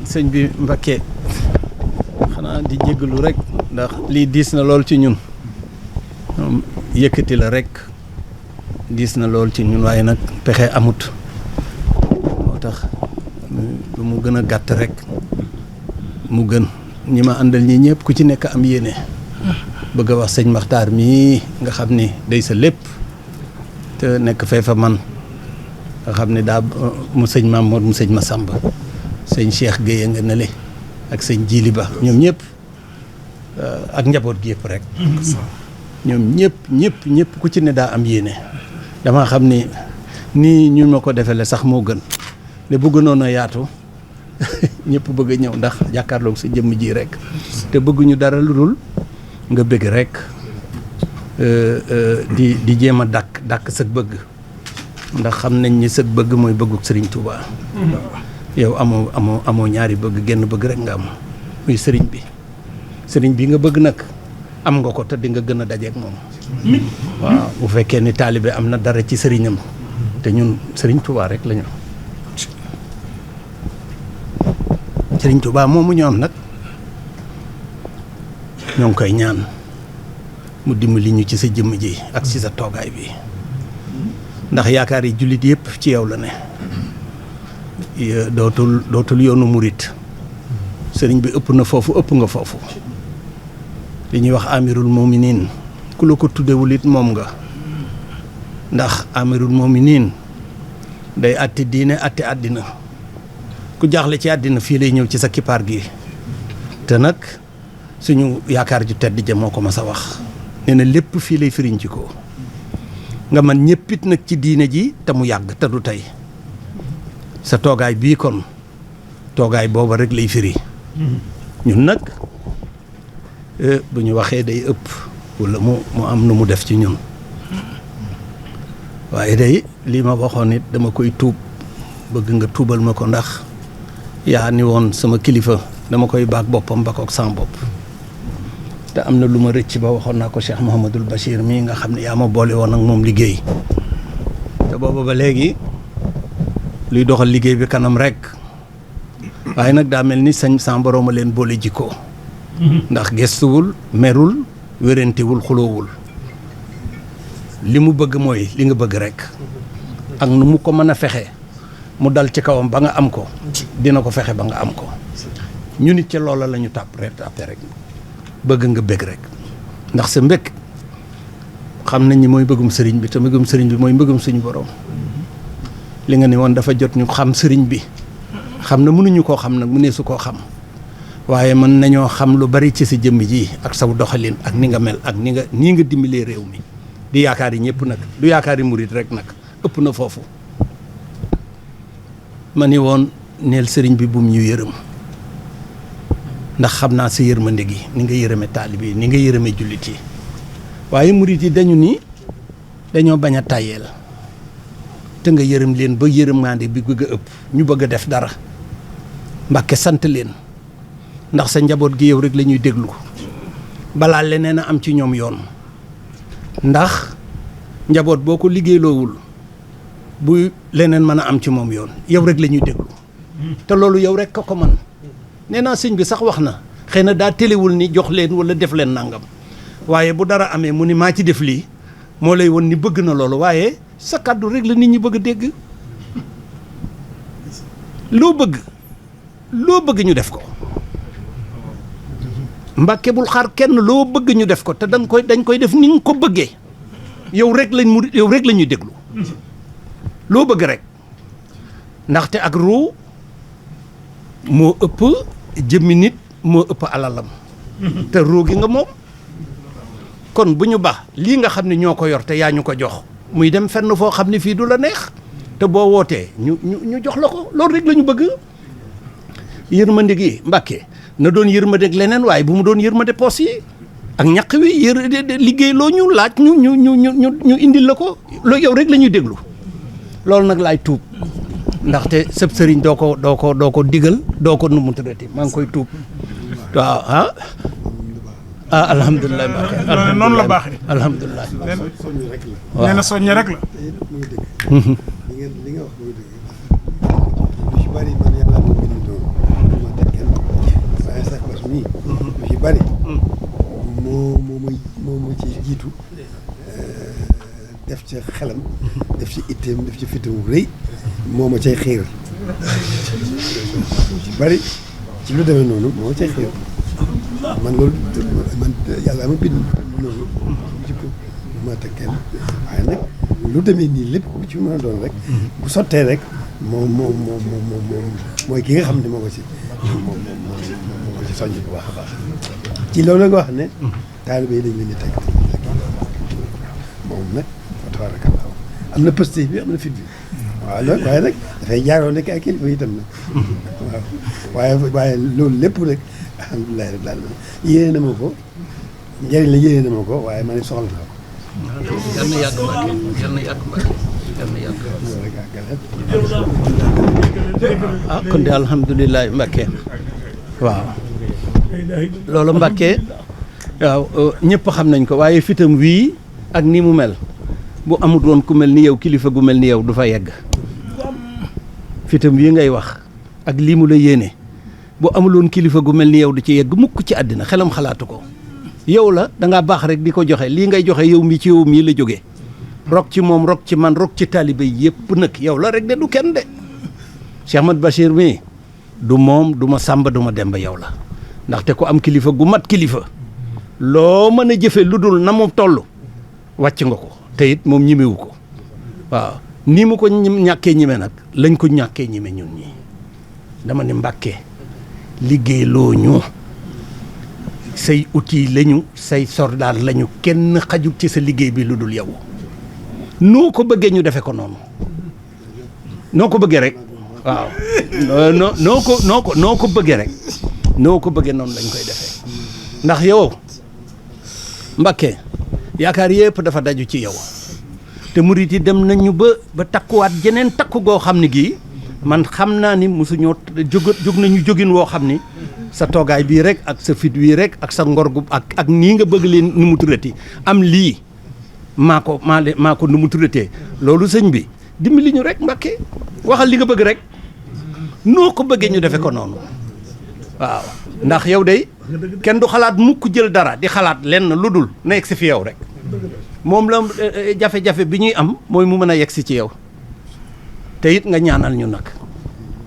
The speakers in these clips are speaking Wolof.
sëñ bi Mbacké xanaa di jéggalu rek ndax lii diis na lool ci ñun yëkkati la rek diis na lool ci ñun waaye nag pexe amut moo tax lu mu gën a gàtt rek mu gën ñi ma àndal ñi ñëpp ku ci nekk am yéene bëgg a wax sëñ Maxtaar mii nga xam ni day sa lépp te nekk fee fa man nga xam ne daa mu sëñ Mamour mu sëñ Massamba sëñ Cheikh Guèye nga nele ak sëñ Jili Ba ñoom ñëpp ak njaboot gi yëpp rek ñoom ñëpp ku ci ne daa am yéene dama xam ni nii ñu ma ko defele sax moo gën ne bu gënoon a yaatu ñëpp bëgg a ñëw ndax jàkkaarloog sa jëmm ji rek te bëgguñu dara lu dul nga bëgg rek di jéem a dàkk sëg bëgg ndax xam nañ ni sëg bëgg mooy bëgguk Serigne Touba. yow amoo ñaari bëgg genn bëgg rek nga am muy sëriñ bi nga bëgg nag am nga ko te di nga gën a dajeek moom waaw bu fekkee ni taalibe am na dara ci sëriñam te ñun Serigne Touba rek lañu Serigne Touba moomu ñoom nag ñoo ngi koy ñaan mu dimbali ñu ci sa jëmm ji ak ci sa toogaay bi ndax yaakaar yi jullit yëpp ci yow la ne dootul yoonu murit sëriñ bi ëpp na foofu ëpp nga foofu li ñuy wax amirul mominin ku la ko tuddewul it moom nga ndax amirul mominin day àtte diine àtte àddina ku jaaxle ci àddina fii lay ñëw ci sa kippaar gi te nag suñu yaakaar ju tedd ja moo ko mas a wax nee na lépp fii lay firiñ ci ko nga man ñëppit nag ci diine ji te mu yàgg te du tey sa toogaay bii kon toogaay booba rek lay firi ñun nag bu ñu waxee day ëpp walla mu am nu mu def ci ñun waaye day lii ma waxoon it dama koy tuub bëgg nga tuubal ma ko ndax yaa ni woon sama kilifa dama koy baag boppam ba kook sama bopp te am na lu ma rëcc ba waxoon naa ko Cheikh Mouhamadul Bachir mii nga xam ne yaa ma boole woon ak moom liggéey te booba ba léegi luy doxal liggéey bi kanam rek waaye nag daa mel ni sañ sa borom a leen boole jikkoo ndax gestuwul merul wérantewul xuloowul li mu bëgg mooy li nga bëgg rek ak nu mu ko mën a fexe mu dal ci kawam ba nga am ko dina ko fexe ba nga am ko ñu nit ci loola la ñu tàppe rek bëgg nga bëgg rek ndax sa mbëgg xam nañ ni mooy bëggum sëriñ bi te bëggum sëriñ bi mooy mbëggum suñu borom li nga ne woon dafa jot ñu xam sëriñ bi xam na mënuñu koo xam nag mu ne su koo xam waaye mën nañoo xam lu bari ci sa jëmm ji ak saw doxalin ak ni nga mel ak nii nga dimbalee réew mi di yaakaar yi ñëpp nag du yaakaar yi murit rek nag ëpp na foofu ma ni woon neel sëriñ bi bum ñu yërëm ndax xam naa sa yërmande gi ni nga yërëme taalibe yi ni nga yërëme jullit yi waaye murit yi dañu ni dañoo bañ a tàyyeel te nga yërëm leen ba yërëmaande bi bëgg a ëpp ñu bëgg a def dara Mbàkke sant leen ndax sa njaboot gi yow rek la ñuy déglu balaa leneen a am ci ñoom yoon ndax njaboot boo ko liggéeyloowul bu leneen mën a am ci moom yoon yow rek la ñuy déglu te loolu yow rek ko man nee naa sëñ bi sax wax na xëy na daa téléwul ni jox leen wala def leen nangam waaye bu dara amee mu ni maa ci def lii moo lay won ni bëgg na loolu waaye sa kàddu rek la nit ñi bëgg a dégg loo bëgg ñu def ko Mbàkke bul xaar kenn loo bëgg ñu def ko te dañ koy def ni nga ko bëggee yow rek la ñuy déglu loo bëgg rek ndaxte ak ruu moo ëpp jëmmi nit moo ëpp alalam te ruu gi nga moom kon bu ñu baax lii nga xam ne ñoo ko yor te yaa ñu ko jox muy dem fenn foo xam ne fii du la neex te boo wootee ñu jox la ko loolu rek la ñu bëgg yërmande gi Mbàkke na doon yërmande ak leneen waaye bu mu doon yërmande poos yi ak ñaq wi liggéey loo ñu laaj ñu indil la ko loolu yow rek la ñuy déglu loolu nag laay tuub ndaxte sëb sëriñ doo ko digal doo ko numu tëddati maa ngi koy tuub waaw alhamdulilah Mbacke noonu la baaxee alhamdulilah nee na soññe rek la li nga wax mooy dëgg lu ci bari man yàlla moo bind noonu jiitu def ci xelam def ci itteem def ci fitam rëy moo ma cay xiir ci bari ci lu demee noonu moo ma cay xiir man loolu man yàlla ma bind noonu jikko ma teg kenn waaye nag lu demee nii lépp bu ci mën a doon rek bu sottee rek moom mooy ki nga xam ne moo ko ci soññ bu baax a baax ci loolu nga wax ne taalibe yi dañ leen di teg moom nag fa tabarakallah am na positif bi am na fit bi waaw loolu waaye nag dafay jaaroo nekk ay kilifa itam nag waaw waaye loolu lépp nag alhamdulilah rabbil alamin yéene na ma ko njëriñ la yéene na ma ko waaye man soxla naa ko. yal na yàgg Mbacke yal na yàgg Mbacke yal na yàgg. ah kon de alhamdulilah Mbacke waaw loolu Mbacke waaw ñëpp xam nañ ko waaye fitam wii ak ni mu mel bu amut woon ku mel ni yow kilifa gu mel ni yow du fa yegg fitam wii ngay wax ak lii mu la yéene bu amuloon kilifa gu mel ni yow du ci yegg mukk ci àddina xelam xalaatu ko yow la da ngaa baax rek di ko joxe lii ngay joxe yow mi ci yow mii la jógee rok ci moom rok ci man rok ci taalibe yëpp nag yow la rek de du kenn de Cheikh Ahmad Bachir mii du moom du ma sàmba du ma demba yow la ndaxte ku am kilifa gu mat kilifa loo mën a jëfe lu dul na mu toll wàcc nga ko te it moom ñimewu ko waaw ni mu ko ñàkkee ñime nag lañ ko ñàkkee ñime ñun ñii dama ne Mbàkke liggéey loo ñu say outil lañu say soldat lañu kenn xajut ci sa liggéey bi lu dul yow noo ko bëggee ñu defe ko noonu noo ko bëggee rek waaw noo ko bëggee rek noo ko bëggee noonu lañ koy defee ndax yow Mbàkke yaakaar yëpp dafa daju ci yow te murit yi dem nañu ba takkuwaat jeneen takku goo xam ne gii man xam naa ni mosuñoo jóg nañu jógin woo xam ni sa toogaay bii rek ak sa fit wii rek ak sa ngor gu ak nii nga bëgg leen nu mu turati am lii maa ko nu mu turatee loolu sëñ bi dimbali ñu rek Mbàkke waxal li nga bëgg rek noo ko bëggee ñu defe ko noonu waaw ndax yow day kenn du xalaat mukk jël dara di xalaat lenn lu dul na yegg si fi yow rek moom la jafe-jafe bi ñuy am mooy mu mën a yegg si ci yow te it nga ñaanal ñu nag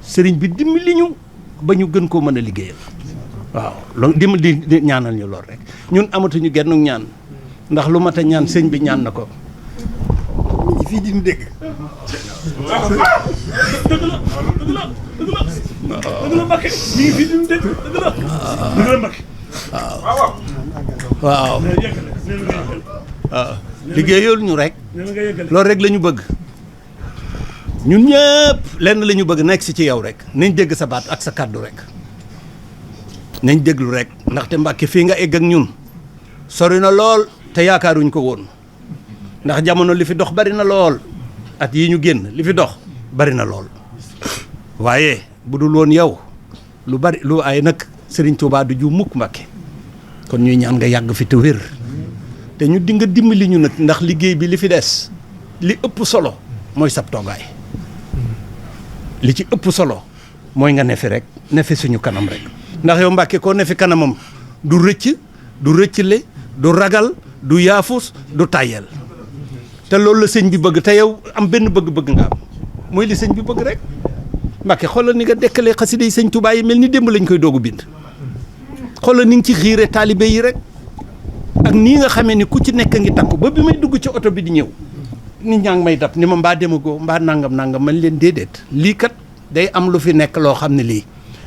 sëriñ bi dimbali ñu ba ñu gën koo mën a liggéeyal waaw loolu dimbali di ñaanal ñu lool rek ñun amatuñu genn ñaan ndax lu mat a ñaan sëñ bi ñaan na ko. ñi fii di ñu dégg. dëgg la Mbacke ñu ngi fii di ñu dégg dëgg la Mbacke. waaw waaw liggéeyal ñu rek loolu rek la ñu bëgg ñun ñëpp lenn la ñu bëgg nekk si ci yow rek nañ dégg sa baat ak sa kàddu rek nañ déglu rek ndaxte Mbàkke fii nga egg ak ñun sori na lool te yaakaaruñ ko woon ndax jamono li fi dox bari na lool at yi ñu génn li fi dox bari na lool waaye bu dul woon yow lu bari lu ay nag Sëriñ Tuubaa du ju mukk Mbàkke kon ñuy ñaan nga yàgg fi te wér te ñu di nga dimbali ñu nag ndax liggéey bi li fi des li ëpp solo mooy sab toogaay li ci ëpp solo mooy nga ne fi rek ne fi suñu kanam rek ndax yow Mbàkke koo ne fi kanamam du rëcc du rëccle du ragal du yaafus du tàyyel te loolu la sëñ bi bëgg te yow am benn bëgg-bëgg nga am mooy li sëñ bi bëgg rek Mbàkke xoolal ni nga dekkalee xasida yi sëñ Tuubaa yi mel ni démb lañ koy doogu bind xoolal ni nga ci xiire taalibe yi rek ak nii nga xamee ni ku ci nekk ngi takku ba bi may dugg ci oto bi di ñëw nit ñaa ngi may dab ni ma mbaa demagoo mbaa nangam man leen déedéet lii kat day am lu fi nekk loo xam ne lii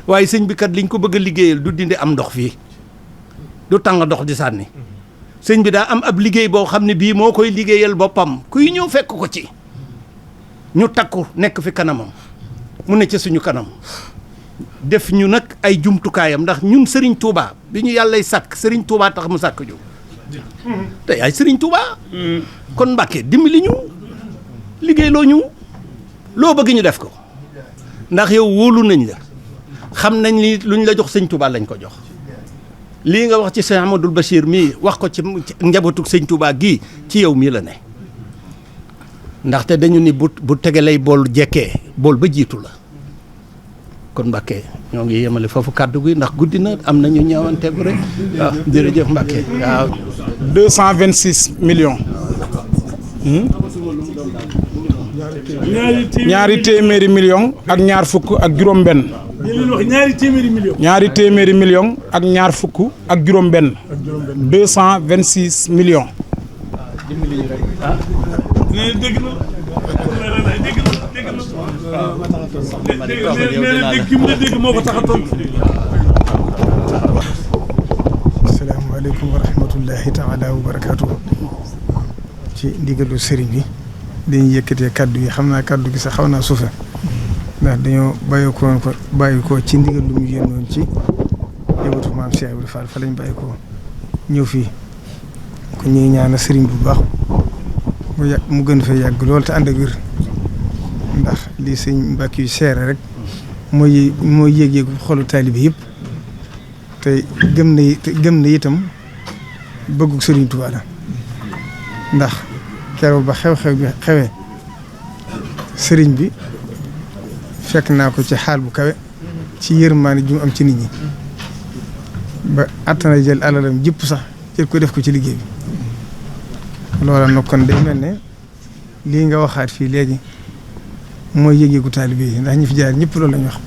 waaye sëñ bi kat liñ ko bëgg a liggéeyal du dindi am ndox fii du tàng ndox di sànni sëñ bi daa am ab liggéey boo xam ne bii moo koy liggéeyal boppam kuy ñëw fekk ko ci ñu takku nekk fi kanamam mu ne ca suñu kanam def ñu nag ay jumtukaayam ndax ñun Serigne Touba bi ñu yàllay sàkk Serigne Touba tax mu sàkk ñu te yaay Serigne Touba kon Mbàkke dimbali ñu liggéey loo ñu loo bëgg ñu def ko ndax yow wóolu nañ la xam nañ ni luñ la jox sëñ Touba lañ ko jox lii nga wax ci sëñ Amadou Bachir mii wax ko ci njabootu sëñ Touba gii ci yow mii la ne ndaxte dañu ni bu tegalay bool jekkee bool ba jiitu la kon Mbacke ñoo ngi yemale foofu kàddu gi ndax guddi na am na ñu ñëwanteegu rek waaw jërëjëf Mbacke waaw. 226 millions. ñaari téeméeri millions ak ñaar fukk ak juróom-benn. ñaari téeméeri millions. ñaari téeméeri millions ak ñaar fukk ak juróom-benn. 226 millions. nee dégg na dégg na dégg moo ko tax a tontu. asalaamaaleykum wa rahmatullahi taala wa barakaatu. ci ndigalu sëriñ bi dañuy yëkkatee kaddu yi xam naa kaddu gi sax xaw naa suufe ndax dañoo bàyyi ko ci ndigal lu mu yéenoon ci yëwatu maam Cheikh Ibrahima Fall fa lañ bàyyi ko ñëw fii ko ñuy ñaanal sëriñ bu baax mu gën fee yàgg lool te ànd ak wér ndax lii sëñ Mbàkke yu seere rek mooy yéeg-yéegu xolu taalibe yëpp te gëm na itam bëggu sëriñ Tuubaa la ndax keroog ba xew-xew bi xewee sëriñ bi fekk naa ko ci xaal bu kawe ci yërmaane ju mu am ci nit ñi ba attana jël alalam jëpp sax jël ko def ko ci liggéey bi loola nag kon day mel ne lii nga waxaat fii léegi mooy yëgeegu taalibe yi ndax ñi fi jaar ñëpp loolu lañ wax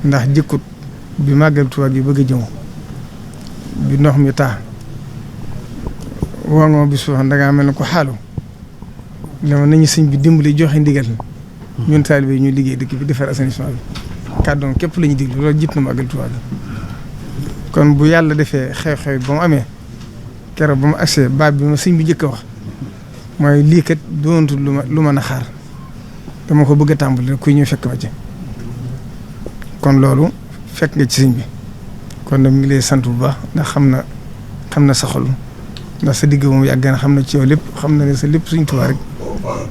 ndax jëkkut bi màggal Tuubaa gi bëgg a jëmu bi ndox mi taa woo nga ma bis foofu dangaa mel ne ko xaalu dama nañu sëñ bi dimbali joxe ndigal ñun taalibe yi ñu liggéey dëkk bi defar assainissement bi kàddoom képp la ñuy diglu loolu jip na màggal Tuubaa gi kon bu yàlla defee xew-xew ba mu amee keroog ba mu agsee baat bi ma sëñ bi njëkk a wax mooy lii kat doontul lu mën a xaar dama ko bëgg a tàmbali kuy ñëw fekk ma ci kon loolu fekk nga ci sëñ bi kon nag mi ngi lay sant bu baax ndax xam na sa xol ndax sa digg moom yàgg na xam na ci yow lépp xam na ne sa lépp Sëñ Tuubaa rek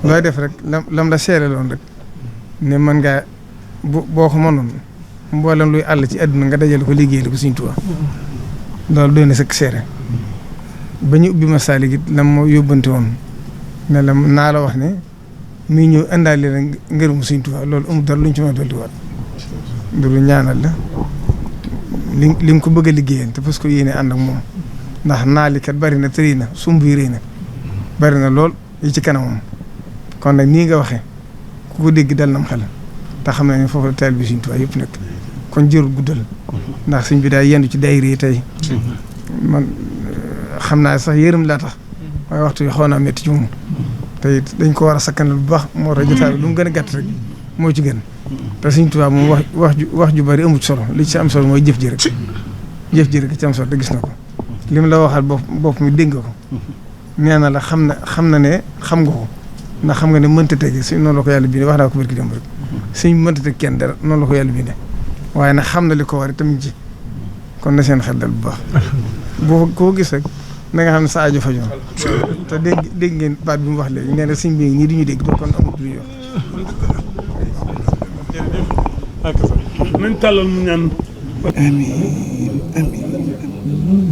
looy def rek lam la seere loon rek ne mën ngaa boo ko mënoon mboolem luy àll ci àdduna nga dajale ko liggéey la ko Sëñ Tuubaa loolu doy na sëkk seere ba ñu ubbi Masalik it lam moo yóbbante woon ne la naa la wax ne muy ñëw indaale la ngërëmu Sëñ Tuubaa loolu amul dara luñ ci mën a dolliwaat lu ñaanal la li nga ko bëgg a liggéeyal te parce que yéene ànd ak moom ndax naali kat bari na tëri na sumb yi rëy na bari na lool yi ci kanamam kon nag nii nga waxee ku ko dégg dal nam xel te xam ne foofu la taal bi Sëñ Tuubaa yëpp nekk kon jërul guddal ndax sëñ bi daay yendu ci daayira yi tey man xam naa sax yërëm laa tax waaye waxtu bi xaw naa métti ci moom te it dañ ko war a sakkanal bu baax moo tax jotaay bi lu mu gën a gàtt rek moo ci gën te Sëñ Tuubaa moom wax ju bari amut solo li ci am solo mooy jëf ji rek ci am solo te gis na ko li mu la waxal bopp mi dégg nga ko nee na la xam na ne xam nga ko ndax xam nga ne mënta teg suñ noonu la ko yàlla bindee wax naa ko barki démb rek suñ mënta teg kenn dara noonu la ko yàlla bindee waaye nag xam na li ko war tamit ci kon na seen xel dal bu baax boo koo gis rek na nga xam ne sa aajo fajoon te dégg ngeen baat bi mu wax léegi nee na suñ bi ñii di ñu dégg kon amut lu ñuy wax. nañ tàllal mu ñaan. amiin amiin.